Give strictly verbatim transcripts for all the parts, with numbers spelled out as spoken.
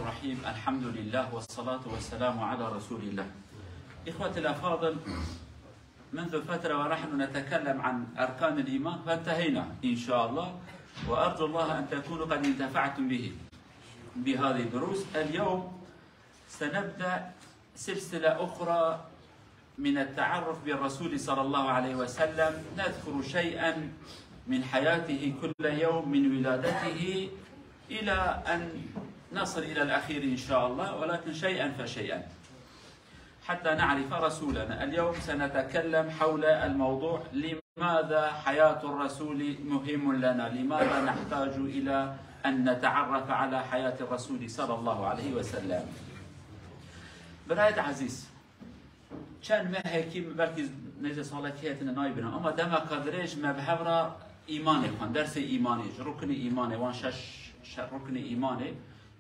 الرحيم. الحمد لله والصلاة والسلام على رسول الله. إخوتي الأفاضل، منذ فترة ونحن نتكلم عن أركان الإيمان، فانتهينا إن شاء الله، وأرجو الله أن تكونوا قد انتفعتم به، بهذه الدروس. اليوم سنبدأ سلسلة أخرى من التعرف بالرسول صلى الله عليه وسلم، نذكر شيئا من حياته كل يوم من ولادته إلى أن نصل إلى الأخير إن شاء الله، ولكن شيئا فشيئا حتى نعرف رسولنا. اليوم سنتكلم حول الموضوع: لماذا حياة الرسول مهم لنا؟ لماذا نحتاج إلى أن نتعرف على حياة الرسول صلى الله عليه وسلم؟ Birayê ezîz, çend mehekî, belkî nêzê salekî hêtine nayê bîra, ama demeka dirêj me bi hev re îmanê xwend, dersê îmanê, ji ruknê îmanê, wan şeş, şe-, ruknê îmanê,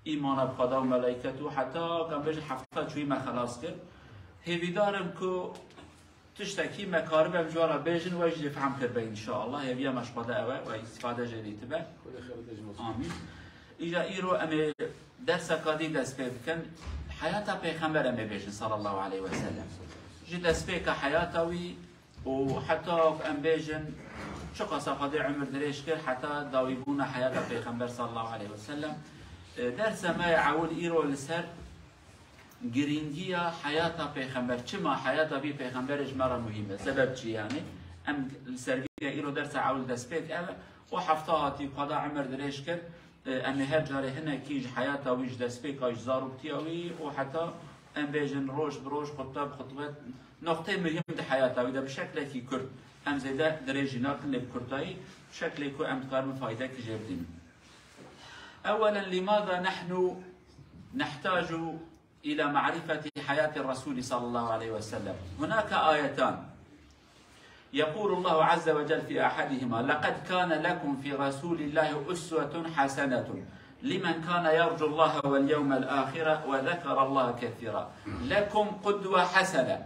îmana bi Xweda û meleyketû, heta, em bêjin, hefta çûyî me xelas kir. Hêvîdar im ku tiştekî me karibin em ji we re bêjin, we jî lê fehm kiribe înşaallah. Hêviya me ji Xweda ew e, we îstîfade jê dîtibe. Amîn. Îja îro em ê derseka dî dest pê bikin. Heyata Pêxember em ê bêjin sallallahu aleyhi ve sellem. Ji destpêka heyata wî û heta em bêjin çiqasa Xwedê umir dirêj kir, heta dawîbûna heyata Pêxember sallallahu aleyhi ve sellem. E, dersa me yê ewil îro li ser girîngiya heyata Pêxember, çima heyata vî Pêxemberê ji me re muhîm e, sebeb çi yani? Em li ser vî îro dersa ewil destpêk ev e. O hefta hatî Xweda umir dirêj kir. E, em ê her carê hinekî ji heyata wî, ji destpêka, ji zaroktiya wî û heta em bêjin roj bi roj, xutbe bi xutbe, noqteyê muhîm di heyata wî de bi şeklekî kurt. Em zêde dirêjî nakin, lê bi kurtayî, bi şeklê ku em dikarin faydekî jê bidînin. أولا، لماذا نحن نحتاج إلى معرفة حياة الرسول صلى الله عليه وسلم؟ هناك آيتان يقول الله عز وجل في أحدهما: لقد كان لكم في رسول الله أسوة حسنة لمن كان يرجو الله واليوم الآخر وذكر الله كثيرا. لكم قدوة حسنة.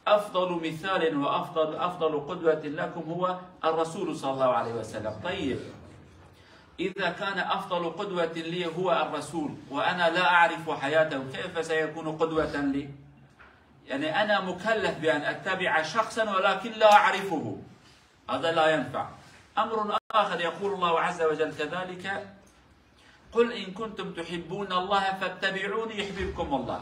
أفضل مثال وأفضل، أفضل قدوة لكم هو الرسول صلى الله عليه وسلم. طيب، إذا كان أفضل قدوة لي هو الرسول وأنا لا أعرف حياته، كيف سيكون قدوة لي؟ يعني أنا مكلف بأن أتبع شخصا ولكن لا أعرفه، هذا لا ينفع. أمر آخر يقول الله عز وجل كذلك: قل إن كنتم تحبون الله فاتبعوني يحببكم الله.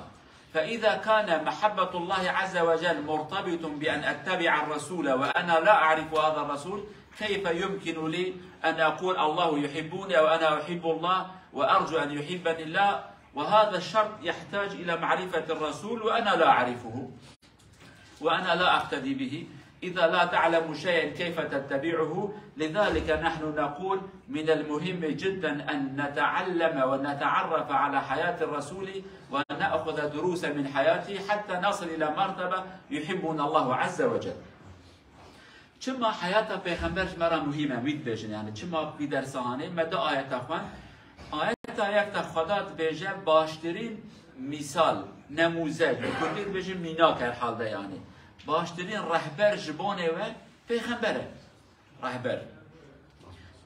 فإذا كان محبة الله عز وجل مرتبط بأن أتبع الرسول وأنا لا أعرف هذا الرسول، كيف يمكن لي أن أقول الله يحبني وأنا أحب الله وأرجو أن يحبني الله؟ وهذا الشرط يحتاج إلى معرفة الرسول وأنا لا أعرفه. وأنا لا أقتدي به. إذا لا تعلم شيئا كيف تتبعه؟ لذلك نحن نقول من المهم جدا أن نتعلم ونتعرف على حياة الرسول ونأخذ دروسا من حياته حتى نصل إلى مرتبة يحبنا الله عز وجل. Çima heyata Pêxember ji me re muhîm e, wî dibêjin, yani çima vî dersa hanê? Me du ayeta xwend. Ayeta yek de Xweda dibêje, baştirîn mîsal, nemûzec, bi kurdî dibêjin mînak herhalde yani. Baştirîn rehber ji bonê we Pêxember e. Rehber.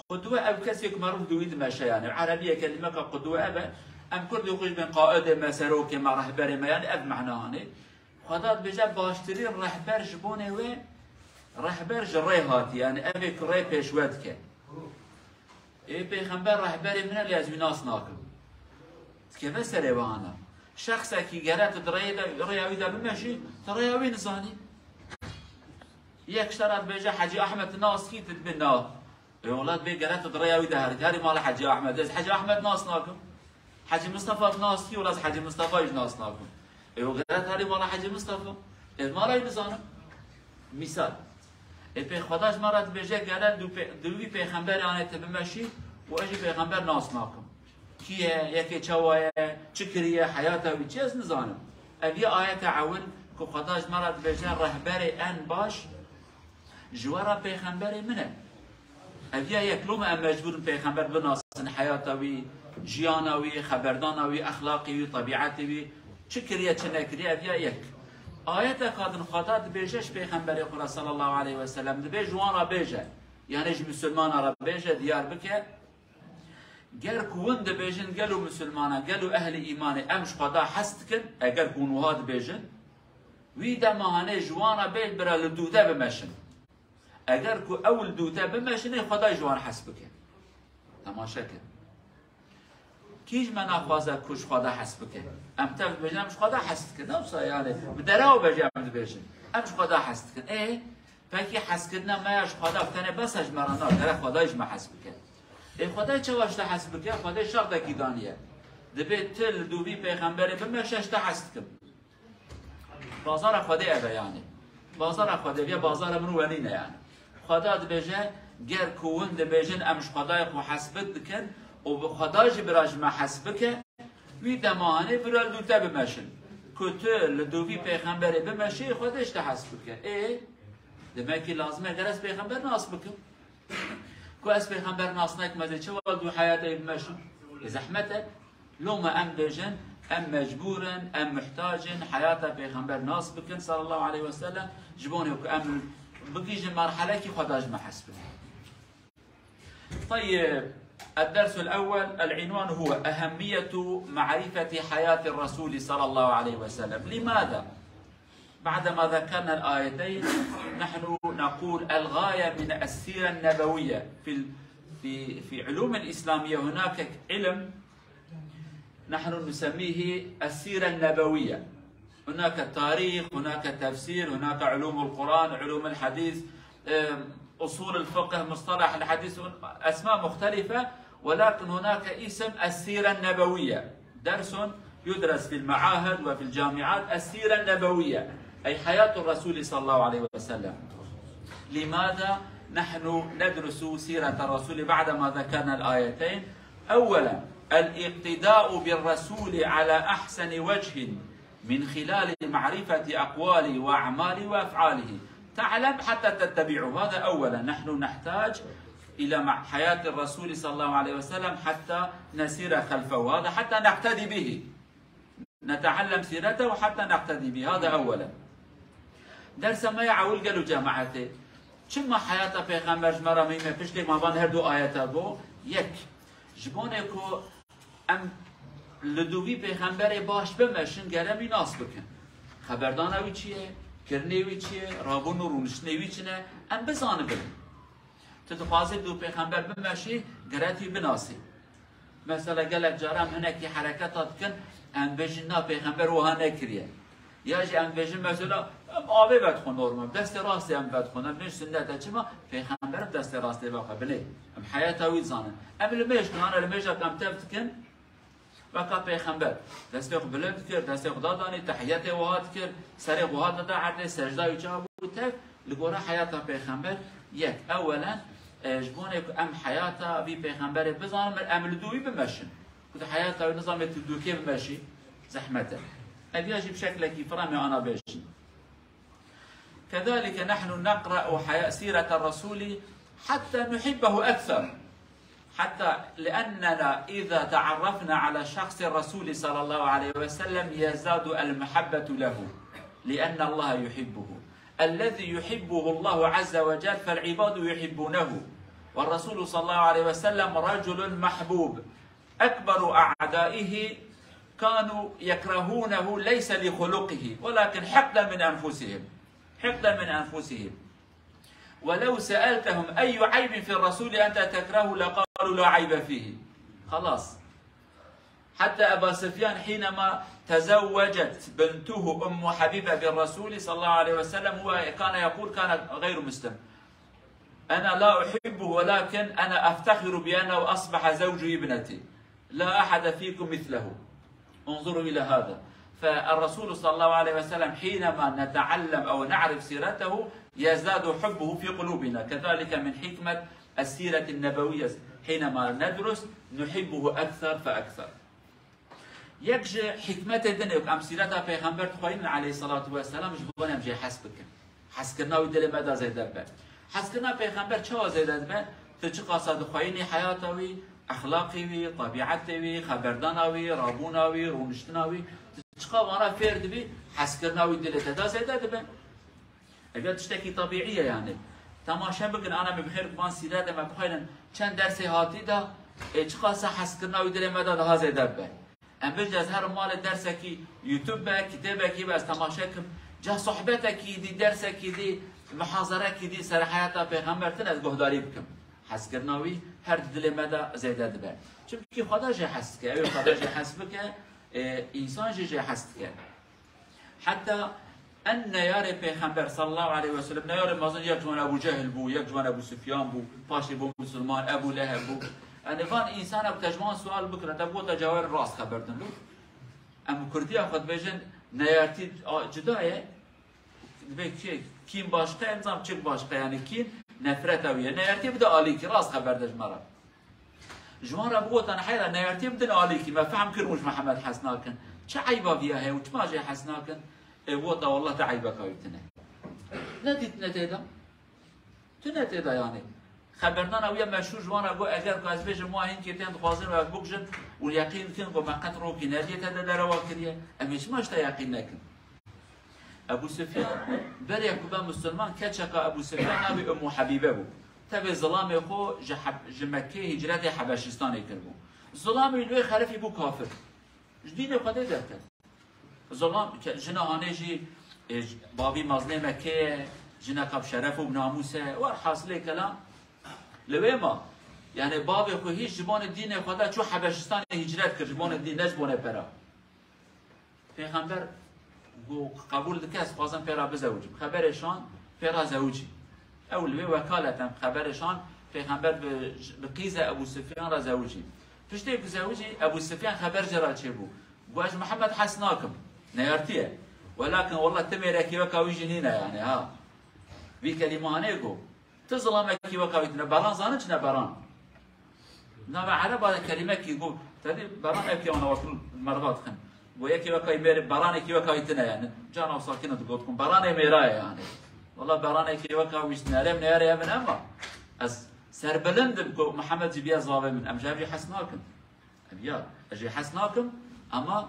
Qudwe ew kesê ku merûv di wî dimeşe yani. Erebiyê kelimeka qudwe ev e. Em kurdî xwe jî bên qaidê me, serokê me, rehberê me yani ev mehna hanê. Xweda dibêje, baştirîn rehber ji bonê we, rehber ji rê hatî, yani evê ku rê pêşwe dike. Ê, Pêxember rehberê min e, lê ez wî nas nakim. Dikeve serê we ana. Şexsekî gere tu di rêyê de, rêya wî de bimeşî, tu rêya wî nizanî. Yek ji te re dibêje, Hecî Ahmed tu nas kî, tu dibê na. Ê, wela dibê gere tu di rêya wî de herî, herî mala Hecî Ahmed. Ez Hecî Ahmed nas nakim. Hecî Mistefa nas kî, wela ez Hecî Mistefayê jî nas nakim. Ê, o gere tu herî mala Hecî Mistefa. Ez mala wî nizanim. Mîsal. Ê, pê Xweda ji me re dibêje, gere du pê-, du wî pêxemberê anê tu bimeşî û ez jî pêxember nas nakim. Kî ye, yekê çawa ye, çi kiriye, heyata wî çi, ez nizanim. Ev ye ayeta ewil ku Xweda ji me re dibêje, rehberê en baş ji we re pêxemberê min e. Ev ya yek, loma em mecbûr in pêxember binasin, heyata wî, jiyana wî, xeberdana wî, exlaqê wî, tebîetê wî, çi kiriye, çi nekiriye, ev ya yek. Ayeteka din Xweda dibêje ji pêxemberê xwe re sallallahu aleyhi ve sellem, dibê ji wan re bêje, yani ji misilmana re bêje, diyar bike, Ger ku hûn dibêjin gelo misilmana, gelo ehlê îmanê, em ji Xweda hez dikin, eger ku hûn wiha dibêjin, wî dema hanê ji wan re bêj bira li dûde bimeşin. Eger ku ew li dûde bimeşinê, Xwedayê ji wan hez bike. Temaşe ke. Kî ji me naxwaze ku ji Xweda hez bike? Em tev dibêjin, em ji Xweda hez dikin. Ne wisa yani, bi derewa bêje em dibêjin. Em ji Xweda hez dikin. Ê, pekî hezkirina me ya ji Xweda bi tenê bes e, ji me re na, gere Xwedayê ji me hez bike. Ê, Xwedayê çawa ji te hez bike? Xwedê şertekî daniye. Dibê tu li dûvî pêxemberê bimeşe, ji te hez dikim. Bazara Xwedê ev e yani. Bazara Xwedê, ya bazara min û we nîne yani. Xweda dibêje, ger ku hûn dibêjin, em ji Xwedayê xwe hesbit dikin û bi Xwedayê jî bira ji me hez bike, wî dema hanê bira li dû te bimeşin. Ku tu li dûvî pêxemberê bimeşî, Xwedê ji te hez bike. Ê, demek ki lazim e ger ez pêxember nas bikim. Ku ez pêxember nas nekim, ez ê çawa li dû heyatê bimeşim? Ê, zehmet e. Loma em bêjin, em mecbûr in, em muhtac in heyata pêxember nas bikin, sallallahu aleyhi ve sellem, ji bo ku em bigihîjin merhelekî Xweda ji me hez bike. طيب، الدرس الأول، العنوان هو أهمية معرفة حياة الرسول صلى الله عليه وسلم. لماذا؟ بعدما ذكرنا الآيتين، نحن نقول الغاية من السيرة النبوية في ال-، في، في علوم الإسلامية هناك علم نحن نسميه السيرة النبوية. هناك تاريخ، هناك تفسير، هناك علوم القرآن، علوم الحديث، أم، أصول الفقه، مصطلح الحديث، أسماء مختلفة، ولكن هناك اسم السيرة النبوية. درس يدرس في المعاهد وفي الجامعات السيرة النبوية، أي حياة الرسول صلى الله عليه وسلم. لماذا نحن ندرس سيرة الرسول بعدما ذكرنا الآيتين؟ أولا، الاقتداء بالرسول على أحسن وجه من خلال معرفة أقواله وأعماله وأفعاله. تعلم حتى تتبعه. هذا أولا، نحن نحتاج إلى مع-، حياة الرسول صلى الله عليه وسلم حتى نسير خلفه. هذا حتى نقتدي به. نتعلم سيرته حتى نقتدي به. هذا أولا. Dersa me ya ewil gelo cemaetê. Çima heyata pêxember ji me re muhîm e? Piştê me van her du ayeta got. Yek. Ji bonê ku em li dûvî pêxemberê baş bimeşin, gere wî nas bikin. Xeberdana wî çi ye? Kirinê wî çi ye? Rabûn û rûniştinê wî çi ne? Em bizanibin. Tu dixwazî dû pêxember bimeşî, gere tu binasî. Mesela gelek caran hinekî hereketa dikin, em bêjin na pêxember wiha nekiriye. Ya jî em bêjin mesela, em avê vedixwin normal, destê rastê em vedixwin, em bêjin sunnet e, çima? Pêxember bi destê rastê vexwe, bilê. Em heyata wî dizanin. Em li mêj dikin, em li mêja em tev dikin, Weka pêxember destê xwe bilind dikir, destê xwe dadanî, tehiyetê wiha dikir, serê xwe wiha dida erdê, secda wî çawa bû, tev li gora heyata pêxember yek. Ewelen, e, ji bonê ku em heyata vî pêxemberê bizanin, em li dû wî bimeşin. Ku tu heyata wî nizamê tu dûkê bimeşî, zehmet e. Ev ya jî bi şeklekî firamê ana bêjin. كذلك نحن نقرأ حياة، سيرة الرسول حتى نحبه أكثر. حتى لأننا إذا تعرفنا على شخص الرسول صلى الله عليه وسلم يزداد المحبة له، لأن الله يحبه. الذي يحبه الله عز وجل فالعباد يحبونه. والرسول صلى الله عليه وسلم رجل محبوب. أكبر أعدائه كانوا يكرهونه ليس لخلقه، ولكن حقدا من أنفسهم. حقدا من أنفسهم. ولو سألتهم: "أي عيب في الرسول أنت تكرهه؟" لقالوا: "لا عيب فيه." خلاص. حتى أبا سفيان حينما تزوجت بنته أم حبيبة بالرسول صلى الله عليه وسلم، هو كان يقول، كان غير مسلم: "أنا لا أحبه، ولكن أنا أفتخر بأنه أصبح زوج ابنتي. لا أحد فيكم مثله." انظروا إلى هذا. فالرسول صلى الله عليه وسلم حينما نتعلم أو نعرف سيرته يزداد حبه في قلوبنا. كذلك من حكمة السيرة النبوية، حينما ندرس نحبه أكثر فأكثر. Yek ji hikmetê din ê ku em sîreta Pêxember dixweynin aleyhissalatu vesselam ji bo em jê hes bikin. Hezkirina wî dilê me de zêde dibe. Hezkirina Pêxember çawa zêde dibe? Tu çiqasa dixweyinî heyata wî, exlaqê wî, tebîetê wî, xeberdana wî, rabûna wî, rûniştina wî, tu çiqa vana fêr dibî, hezkirina wî dilê te de zêde dibe. Ev ya tiştekî tebîî ye yani. Temaşe bikin, ana me bi xêr van sîre de me bixwînin. Çend dersê hatî de Ê çiqas hezkirina wî dilê me de daha zêde bibe. Em bêjin ez herim malê dersekî YouTube be, kitêbekî be ez temaşe kim. Ca sohbetekî dî, dersekî dî, mihazerekî dî ser heyata Pêxember tune ez guhdarî bikim. Hezkirina wî her di dilê me de zêde dibe. Çimkî Xweda jê hez dike, ew ê Xweda jê hez bike, e, însan jî jê hez dike. Heta en neyarê Pêxember sallallahu aleyhi ve sellem, neyarê mezin yek ji wan Ebu Cehil bû, yek ji wan Ebu Sufyan bû, paşê bû Musulman, Ebu Leheb bû. Yani van însan ew te ji wan sual bikire, te bigota cawêr rast xeber din bû. Em kurdiya xwe dibêjin, neyartî a, cuda ye. Dibê kê, kîn başqa ye, nizam çik başqa, yani kîn nefreta wî ye. Neyartî bide alîkî, rast xeber de ji me re. Ji wan re bigotan heyra neyartî bidin alîkî, me fehm kir û ji Mihemed hez nakin. Çi eyba viya heye û çima jê hez nakin? Ê, bigota, wallah te eybeka wî tune. Ne dîtine tê de. Tune tê de yani. Xeberdana wî ya meşhûr ji wan re got, eger ku ez bêjim wan hînkê tên dixwazin û ez bikujin û yeqîn dikin ku me qet rokî nediyê te de derewa kiriye, em ê çima ji te yeqîn nekin? Ebu Sufyan, berê ku be Musulman, keçeka Ebu Sufyan navê Ummu Habibe bû. Tevê zilamê xwe ji Heb-, ji Mekkeyê hicretê Hebeşistanê kiribû. Zilamê wî li wê xerifî bû kafir. Ji dînê Xwedê derket. Zilam, ke-, jina hanê jî, e, j-, bavî mezinê Mekkeyê ye, jineka bi şeref û bi namûs e. Werhasilê kelam, li wê ma, yani bavê xwe hîç ji bonê dînê xwe de çû Hebeşistanê hicret kir, ji bonê dîn, ne ji bonê pera. Pêxember got, qebûl dike, ez dixwazim pê re bizewicim. Xeberê şan, pê re zewicî. Ew li wê wekaleten xeberê şan, Pêxember bi, bi qîze Ebû Sufyan re zewicî. Piştê ku zewicî, Ebû Sufyan xeber jê re çêbû. Got, ez ji Mihemed hez nakim. Neyartî ye. Welakin, wallah, ti mêrekî weka wî jî nîne, yani, ha. Vî kelîmanê got. Ti zilamekî weka wî tune. Beran zanin çi ne beran? Nava Ereba de kelîmekî got. Tedî beran ev kêwana wek merva dixin. Got yekî weka wî mêr, beranekî weka wî tune yani. Cana û sakîna digot kun. Beranê mêra ye yani. Wala beranekî weka wî tune. Erê min, erê evin ema. Ez serbilind im ku Mihemed jî biya zavê min. Em ji hev jî hes nakin. Ev ya, ez jê hes nakim, ama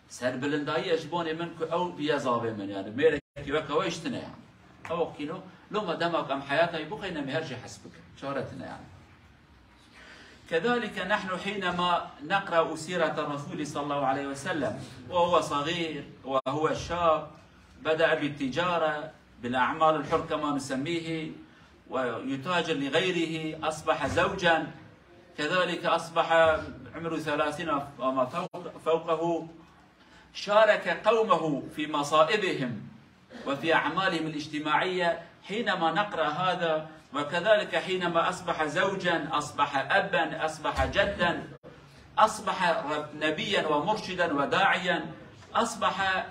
serbilindayî ye ji bonê min ku ew biye zavê min, yani mêrekî weke we îştine yani. Ew kîno, loma dema ku em heyata wî bixwîne, em ê her jê hes bikin. Çare tine yani. كذلك نحن حينما نقرأ سيرة الرسول صلى الله عليه وسلم وهو صغير وهو شاب، بدأ بالتجارة، بالأعمال الحر كما نسميه، ويتاجر لغيره، أصبح زوجا، كذلك أصبح عمره ثلاثين وما فوق-، فوقه، شارك قومه في مصائبهم وفي أعمالهم الاجتماعية. حينما نقرأ هذا، وكذلك حينما أصبح زوجا، أصبح أبا، أصبح جدا، أصبح رب-، نبيا ومرشدا وداعيا، أصبح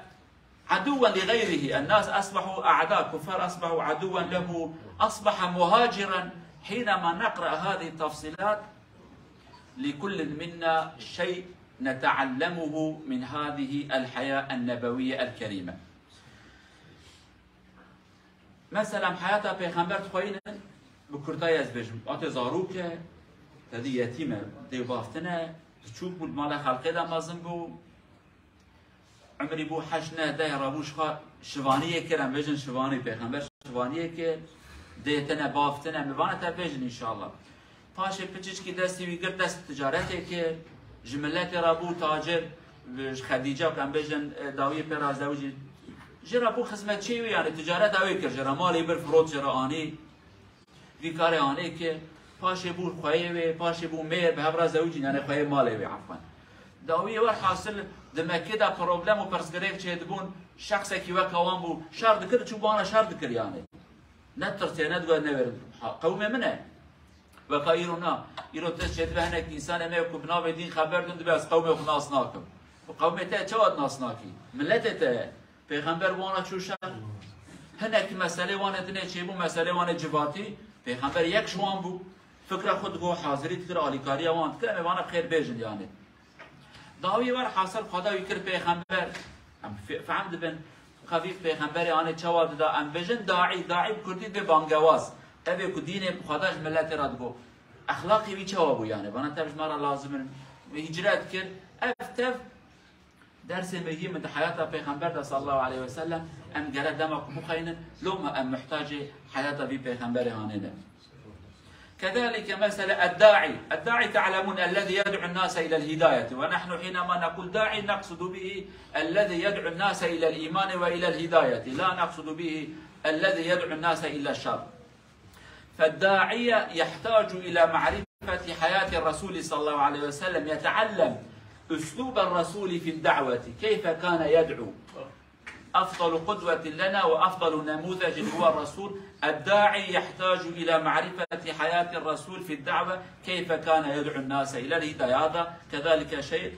عدوا لغيره، الناس أصبحوا أعداء، كفار أصبحوا عدوا له، أصبح مهاجرا. حينما نقرأ هذه التفصيلات، لكل منا شيء نتعلمه من هذه الحياة النبوية الكريمة. Mesela heyata Pêxember dixweynin, bi kurtayî ez bêjim, atê zarok e, tedî yetîm e, dê bav tine, biçûk bû, li mala xelkê de mezin bû, Emrî bû heşt neh deh re bû şiva-, şivaniyê kir, em bêjin şivanî, Pêxember şivaniyê kir, dê tine, bav tine, em ê vana te bêjin înşallah. Paşê piçiçkî destî wî girt, dest ticaretê kir, ji miletê re bû tacir, ji Xedîce ku em bêjin, e, dawiyê pê re zewicî. Jê re bû xizmetçiyê wî, yani ticareta wê kir, jê re malê bir firot, jê re anî. Vî karê anê kir, paşê bû xweyê wê, paşê bû mêr, bi hev re zewicîn, yani xweyê malê wê, efwen. Dawiyê werhasil di Mekkê de problem û pirsgirêk çêdibûn, şexsekî weke wan bû, şer dikir, çû bana şer dikir yani. Ne tirsiye, ne digot newêrim. Ha, qewmê min e. Weka îro na. Îro tişt çêdibe hinek însanê me ku bi navê dîn xeber din dibe ez qewmê xwe nas nakim. Bi qewmê te çawa nas nakî? Miletê te ye. Pêxember wana çû şer. Hinek meselê wan ê dinê çêbû, meselê wan ê civatî. Pêxember yek ji wan bû. Fikra xwe digot, hazirî dikir, alîkariya wan dikir. Em ê vana xêr bêjin yani. Dawî werhasil Xweda wî kir pêxember. Em fe-, fehm dibin. Xevî pêxemberê anê çawa dida? Em bêjin daî, daî bi kurdî dibê bangewaz. Ev ê ku dînê Xweda ji miletê re digot. Exlaqê wî çawa bû yani? Vana tev ji me re lazim in. Hicret kir. Ev tev Dersê muhîm di heyata Pêxember de sallallahu aleyhi ve sellem, em gere dema ku bixweynin, loma em muhtacê heyata vî Pêxemberê hanê ne. كذلك مثلا الداعي، الداعي تعلمون الذي يدعو الناس إلى الهداية، ونحن حينما نقول داعي نقصد به الذي يدعو الناس إلى الإيمان وإلى الهداية، لا نقصد به الذي يدعو الناس إلى الشر. فالداعية يحتاج إلى معرفة حياة الرسول صلى الله عليه وسلم، يتعلم أسلوب الرسول في الدعوة، كيف كان يدعو. أفضل قدوة لنا وأفضل نموذج هو الرسول. الداعي يحتاج إلى معرفة حياة الرسول في الدعوة، كيف كان يدعو الناس إلى الهداية. هذا كذلك شيء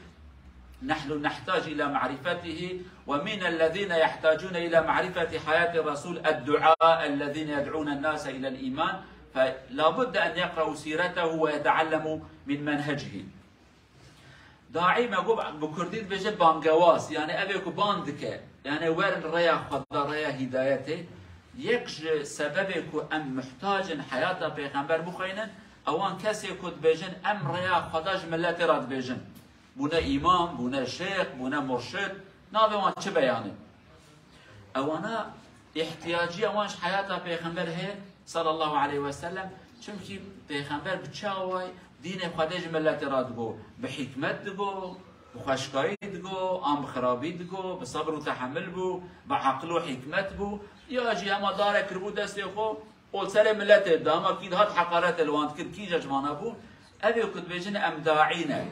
نحن نحتاج إلى معرفته، ومن الذين يحتاجون إلى معرفة حياة الرسول الدعاة الذين يدعون الناس إلى الإيمان، فلا بد أن يقرأوا سيرته ويتعلموا من منهجه. Daî me got, bi kurdî dibêje bangewaz, yani evê ku ban dike, yani werin rêya Xweda, rêya hîdayetê. Yek ji sebebê ku em muhtac in heyata pêxember bixwînin, ewan kesê ku dibêjin em rêya Xweda ji miletê re dibêjin. Bûne îmam, bûne şêx, bûne murşid, navê wan çi be yani? Ewana îhtiyaciya wan ji heyata pêxember heye, sallallahu aleyhi ve sellem. Çimkî pêxember bi çi awayî dînê Xwedê ji miletê re digo? Bi hîkmet digo, bi xweşkayî digo, an bi xirabî digo, bi sebr û tehemil bû, bi aqil û hîkmet bû, ya jî hema darek kiribû destê xwe û li serê miletê da, hema kî dihat heqaretê li wan dikir, kîja ji vana bû? Ev ê ku dibêjin em daî ne.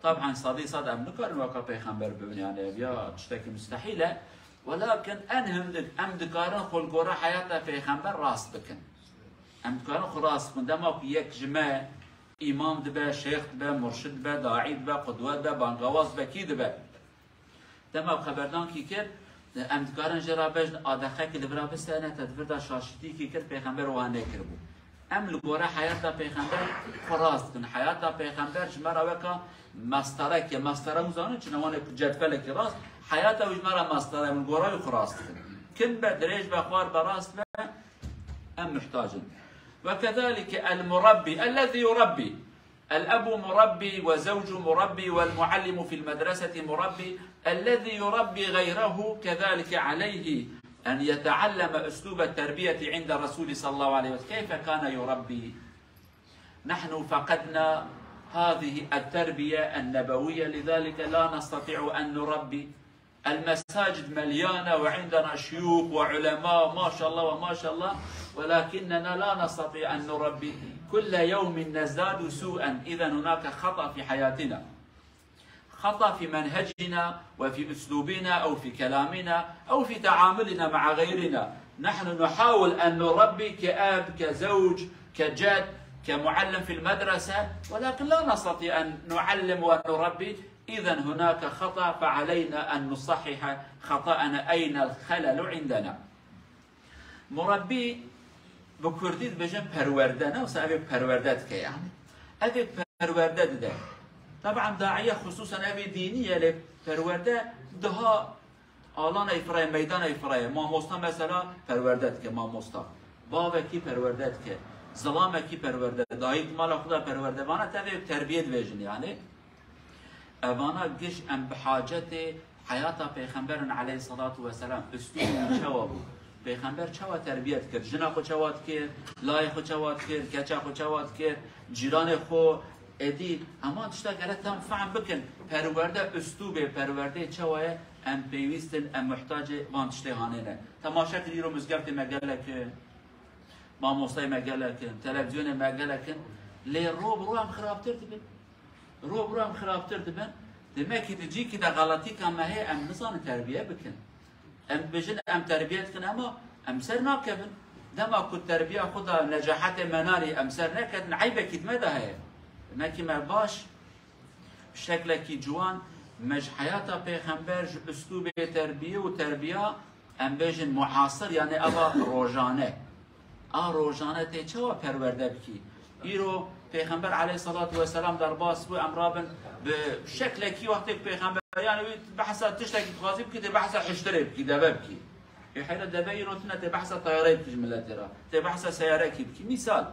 Tab'en sedî sed em nikarin weka pêxember bibin, yani ev ya tiştekî mustehîl e. Welakin en hindik em dikarin xwe li gora heyata pêxember rast bikin. Em dikarin xwe rast bikin. Dema ku yek ji me îmam dibe, şêx dibe, murşid dibe, daî dibe, qudwe dibe, bangawaz dibe, kî dibe? Dema xeberdankî kir, em dikarin jê re bêjin, adeqekî li vir a bistene, te di vir de şaşitîkî kir, pêxember wiha nekiribû. Em li gora heyata pêxember xwe rast dikin. Heyata pêxember ji me re weka mestarek e. Mestare hûn zanin çi ne, wan ê ku cetvelekî rast, heyata wî ji me re mestare, em li gora wî xwe rast dikin. Kin be, dirêj be, xwar be, rast be, em muhtac in. وكذلك المربي الذي يربي. الأب مربي وزوج مربي والمعلم في المدرسة مربي. الذي يربي غيره كذلك عليه أن يتعلم أسلوب التربية عند الرسول صلى الله عليه وسلم. كيف كان يربي؟ نحن فقدنا هذه التربية النبوية، لذلك لا نستطيع أن نربي. المساجد مليانة وعندنا شيوخ وعلماء، ما شاء الله وما شاء الله، ولكننا لا نستطيع أن نربي. كل يوم نزداد سوءا. إذن هناك خطأ في حياتنا، خطأ في منهجنا وفي أسلوبنا أو في كلامنا أو في تعاملنا مع غيرنا. نحن نحاول أن نربي كأب، كزوج، كجد، كمعلم في المدرسة، ولكن لا نستطيع أن نعلم ونربي. إذن هناك خطأ، فعلينا أن نصحح خطأنا، أين الخلل عندنا. Murabbî bi kurdî dibêjin perwerde, ne wisa evê perwerde dike yani. Evê perwerde dide. Taban daiye, xusûsen evê dînî ye, lê perwerde daha alanê fireye, meydanê fireye. Mamosta mesela perwerde dike, mamosta. Bavekî perwerde dike. Zilamekî perwerde. Dayîk mala xwe de perwerde. Vana tevê terbiyê dibêjin yani. Evana giş em bi hacetê heyata Pêxemberin aleyhissalatu vesselam, uslûbê wî çawa bû? Pêxember çawa terbiyet kir? Jina xwe çawa dikir? Layê xwe çawa dikir? Keça xwe çawa dikir? Cîranê xwe, êdî, eman tişta gerek tam fehm bikin. Perwerde, uslûbê perwerdeyê çawa ye? Em pêwîst in, em muhtacê van tiştê hanê ne. Temaşe kin, îro mizgeftê me gelek in, mamostayê me gelek in, televîzyonê me gelek in. Lê ro bi ro em xirabtir dibin. Ro bi ro em xirabtir dibin. Demek ki di cîkî de xeletîka me heye, em nizanin terbiye bikin. Em dibêjin em terbiye dikin, ema em ser nakevin. Dema ku terbiya xwe de necahetê me nanî, em ser neketin, eybekî di me de heye. Demek ki me baş, bi şeklekî ciwan, me ji heyata Pêxember, ji uslûbê terbiyê û terbiya, em bêjin muasir, yani eva rojane. A rojane tê çawa perwerde bikî? Îro Pêxember aleyhissalatu vesselam derbas bû, em rabin bi şeklekî wextê ku Pêxember, yani wî behsa tiştekî dixwazî bikî, tê behsa hiştirê bikî, deve bikî. Ê heyra deve îro tune, tê behsa tayareyê bikî ji miletê re, tê behsa seyarekî bikî. Mîsal,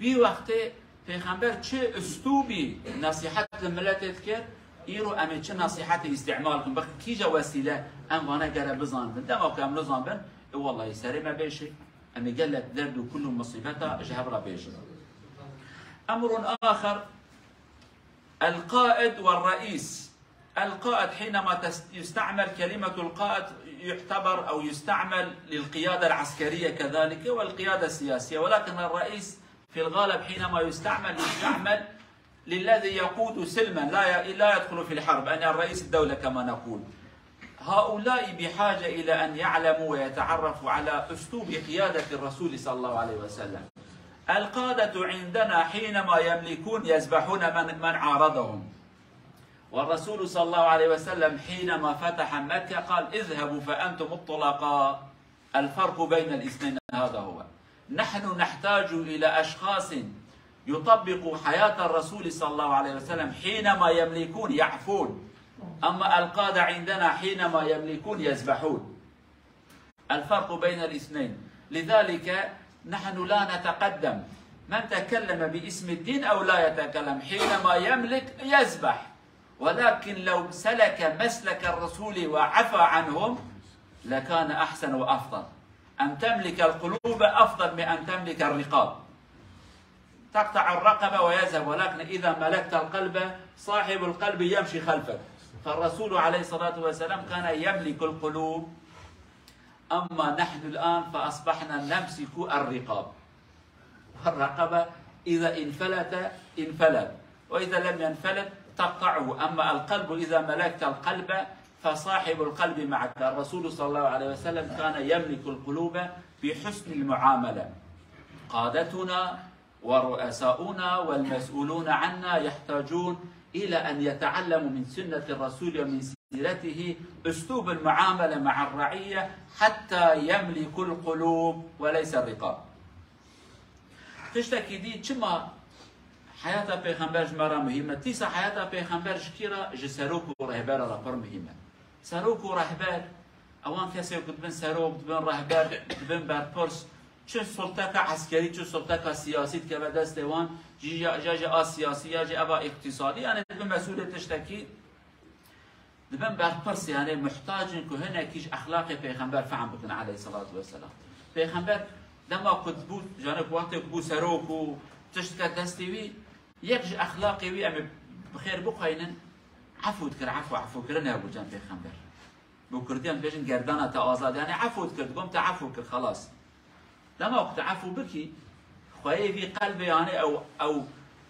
vî wextê Pêxember çi uslûbî nesîhet li miletê dikir, îro em ê çi nesîhetê îstîmal bikin, bi kîja wesîle em vane gere bizanibin. Dema ku em nizanibin, ê wellahî serê me bêşê. Em ê gelek derd û kul û musîbeta ji hev re bêjin. أمر آخر، القائد والرئيس. القائد حينما تس-، يستعمل كلمة القائد يعتبر أو يستعمل للقيادة العسكرية كذلك والقيادة السياسية، ولكن الرئيس في الغالب حينما يستعمل، يستعمل للذي يقود سلما، لا ي-، لا يدخل في الحرب، أن الرئيس الدولة كما نقول. هؤلاء بحاجة إلى أن يعلموا ويتعرفوا على أسلوب قيادة الرسول صلى الله عليه وسلم. القادة عندنا حينما يملكون يذبحون من، من عارضهم. والرسول صلى الله عليه وسلم حينما فتح مكة قال: "اذهبوا فأنتم الطلقاء". الفرق بين الاثنين هذا هو. نحن نحتاج إلى أشخاص يطبقوا حياة الرسول صلى الله عليه وسلم حينما يملكون يعفون. أما القادة عندنا حينما يملكون يذبحون. الفرق بين الاثنين. لذلك نحن لا نتقدم. من تكلم باسم الدين أو لا يتكلم، حينما يملك يذبح. ولكن لو سلك مسلك الرسول وعفا عنهم لكان أحسن وأفضل. أن تملك القلوب أفضل من أن تملك الرقاب. تقطع الرقبة ويذهب، ولكن إذا ملكت القلب، صاحب القلب يمشي خلفك. فالرسول عليه الصلاة والسلام كان يملك القلوب، أما نحن الآن فأصبحنا نمسك الرقاب. والرقبة إذا انفلت، انفلت، وإذا لم ينفلت تقطعه. أما القلب، إذا ملكت القلب فصاحب القلب معك. الرسول صلى الله عليه وسلم كان يملك القلوب بحسن المعاملة. قادتنا ورؤساؤنا والمسؤولون عنا يحتاجون إلى أن يتعلموا من سنة الرسول ومن سيرته أسلوب المعاملة مع الرعية حتى يملكوا القلوب وليس الرقاب. Tiştekî dî, çima heyata Pêxember ji me re muhîm e? Dîsa heyata Pêxember ji kî re? Ji serok û rehbera re pir muhîm e. Serok û rehber, ewan kesê ku dibin serok, dibin rehber, dibin berpirs, çi sulteka eskerî, çi sulteka siyasî dikeve destê wan, jî ya, ya jî a siyasî, ya jî eva îqtîsadî, yani dibin mesûlê tiştekî, dibin berpirs, yani muhtac in ku hinekî ji exlaqê Pêxember fehm bikin aleyhissalatu vesselam. Pêxember dema ku dibû, yani ku wextê ku bû serok û tişt diket destê wî, yek ji exlaqê wî em ê bi xêr bixweynin, efû dikir, efû, efûkirin hebû cem Pêxember. Bi kurdî em dibêjin gerdana te azad, yani efû dikir, digot te efû kir, xelas. Dema ku tu efû bikî, xweyê vî qelbê, yani ew, ew,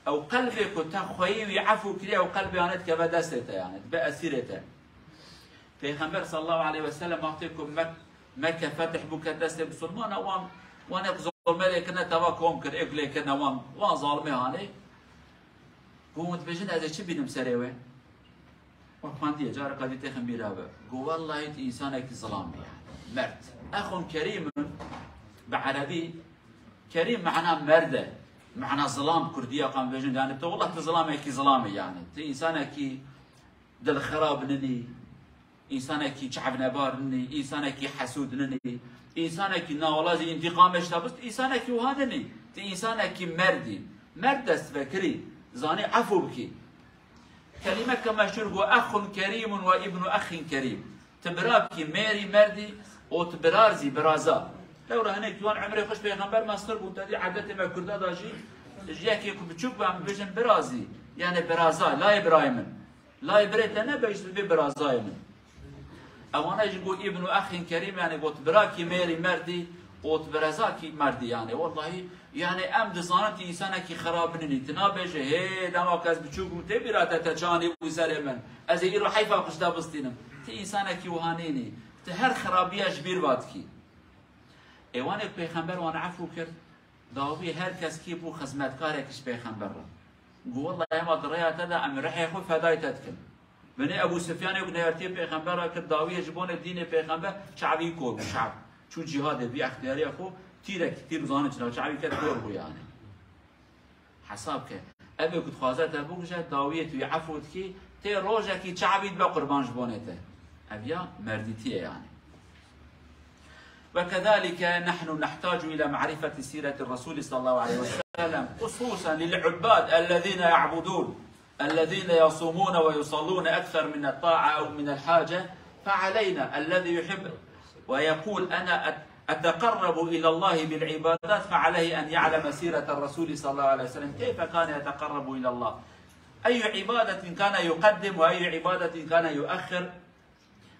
ew qelbê ku te xweyê wî efû kiriye, ew qelbê, yani dikeve destê te, yani dibe esîrê te. Pêxember sallallahu aleyhi ve sellem wextê ku Mek-, Mekke fetih bû, ket destê misilmana, wan, wan êk zolmê lê kirine, teva kom kir, êk lê kirine, wan, wan zalimê hanê. Ku hûn dibêjin, ez ê çi bînim serê wê? Wek xwendiye, careka dî têxin bîra be. Got, wellahî tu însanekî zilam î, yani. Mert. Exun kerîmun, bi erebî, kerîm mana merd e. Mana zilam kurdiya kan bêjin, yani tu, wallah tu zilamekî zilam î, yani. Tu însanekî dilxirab ninî, însanekî çavnebar ninî, însanekî hesûd ninî, însanekî newala zî întîqamê ji te bist, însanekî wiha ninî. Tu însanekî merd î. Merd dest vekirî, zanî efû bikî. Kelîmeke meşhûr got, "Exun kerîmun ve îbnu exin kerîm." Tu birakî mêrî merdî û tu birazî biraza. Lewra hinek wan emrê xwe ji Pêxember mestir bûn, te dî edetê me Kurda da jî, ji yekê ku biçûk be em bibêjin birazî, yani biraza, layê birayê min. Layê birê te nebe, îşte bê birazayê min. Ewana jî got, "Îbnu exin kerîm", yani got, "Birakî mêrî merdî û tu birazakî merdî", yani. Wellahî, yani em dizanin tu însanekî xirab ninî. Tu nabêje, "Hê, dema ku ez biçûk bûm, tê bîra te, te çanî bû serê min. Ez ê îro heyfa ku ji te bistînim." Tu însanekî wiha nînî. Tu her xirabiya ji bîr va dikî. Ê wanê Pêxember wan efû kir. Dawiyê her kes kî bû xizmetkarek ji Pêxember re. Got, "Wellahî ema di rêya te de em rihê xwe fedayê te dikin." Binê Ebû Sufyanê ku nêvertiyê Pêxember re kir, dawiyê ji bonê dînê Pêxember çavî kor bû, çav. Çû cîhadê bî extiyariya xwe, tîrek, tîr zanî çira, çavî ket kor bû yani. Hesab ke. Ev ê ku dixwaze te bikuje, dawiyê tu yê efû dikî, tê rojekî çavî dibe qurban ji bonê te. Ev ya merdîtî ye yani. وكذلك نحن نحتاج إلى معرفة سيرة الرسول صلى الله عليه وسلم، خصوصا للعباد الذين يعبدون، الذين يصومون ويصلون أكثر من الطاعة أو من الحاجة، فعلينا الذي يحب ويقول: "أنا أت-، يتقرب إلى الله بالعبادات فعليه أن يعلم سيرة الرسول صلى الله عليه وسلم، كيف كان يتقرب إلى الله؟ أي عبادة كان يقدم وأي عبادة كان يؤخر؟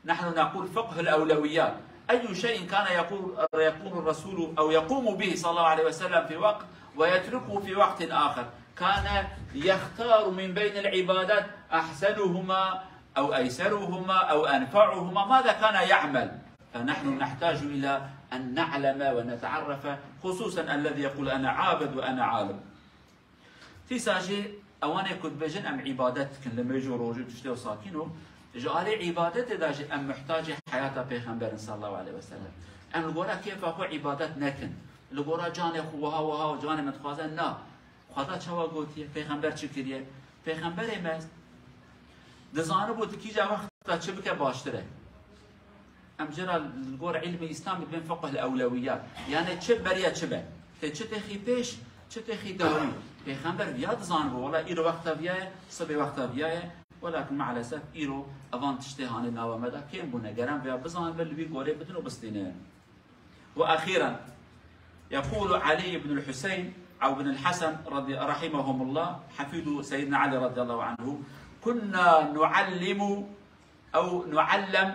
نحن نقول فقه الأولويات. أي شيء كان يقول، يقول الرسول أو يقوم به صلى الله عليه وسلم في وقت ويتركه في وقت آخر؟ كان يختار من بين العبادات أحسنهما أو أيسرهما أو أنفعهما، ماذا كان يعمل؟ فنحن نحتاج إلى أن نعلم ونتعرف، خصوصا الذي يقول: "أنا عابد وأنا عالم". Dîsa jî ewanê ku dibêjin em îbadet dikin li mêj û rojî tiştê û sakîn û ji alî îbadetê de jî em muhtacê heyata Pêxember in sallallahu aleyhi ve sellem. Em li gora kêfa xwe îbadet nekin. Li gora canê xwe wiha wiha û canê min dixwaze na. Xweda çawa gotiye? Pêxember çi kiriye? Pêxemberê me dizanibû di kîja wexta çi bike baştir e. Em jê re li gor ilmê Îslamê dibên fiqh el-ewlewiyat. Yani çi beriya çi be. Tê çi têxî pêş, çi têxî dawî. Pêxember viya dizanibû, wela îro wexta viya ye, sibê wexta viya ye. Welakin maalesef îro evan tiştê hanê nava me de kêm bûne. Gerem viya bizanibin, li wî gorê bidin û bistînin. وأخيرا، يقول علي بن الحسين أو بن الحسن رضي، رحمهم الله، حفيد سيدنا علي رضي الله عنه: "كنا نعلم أو نعلم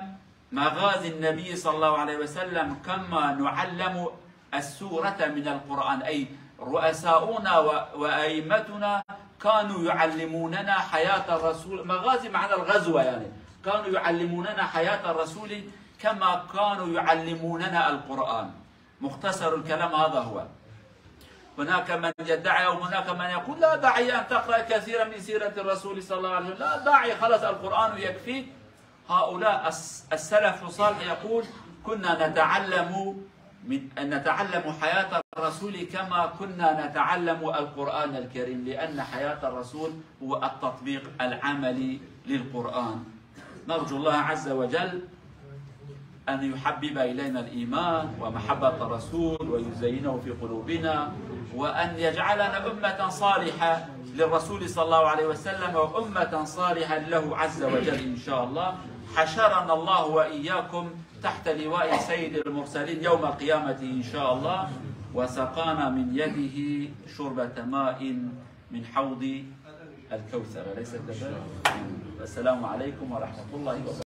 مغازي النبي صلى الله عليه وسلم كما نعلم السورة من القرآن"، أي رؤساؤنا و-، وأئمتنا كانوا يعلموننا حياة الرسول، مغازي معنى الغزوة يعني، كانوا يعلموننا حياة الرسول كما كانوا يعلموننا القرآن. مختصر الكلام هذا هو. هناك من يدعي أو هناك من يقول: "لا داعي أن تقرأ كثيرا من سيرة الرسول صلى الله عليه وسلم، لا داعي، خلاص القرآن يكفيك". هؤلاء الس-، السلف الصالح يقول: "كنا نتعلم من، نتعلم حياة الرسول كما كنا نتعلم القرآن الكريم"، لأن حياة الرسول هو التطبيق العملي للقرآن. نرجو الله عز وجل أن يحبب إلينا الإيمان ومحبة الرسول ويزينه في قلوبنا، وأن يجعلنا أمة صالحة للرسول صلى الله عليه وسلم وأمة صالحة له عز وجل إن شاء الله. حشرنا الله وإياكم تحت لواء سيد المرسلين يوم القيامة إن شاء الله، وسقانا من يده شربة ماء من حوض الكوثر، أليس كذلك؟ السلام عليكم ورحمة الله وبركاته.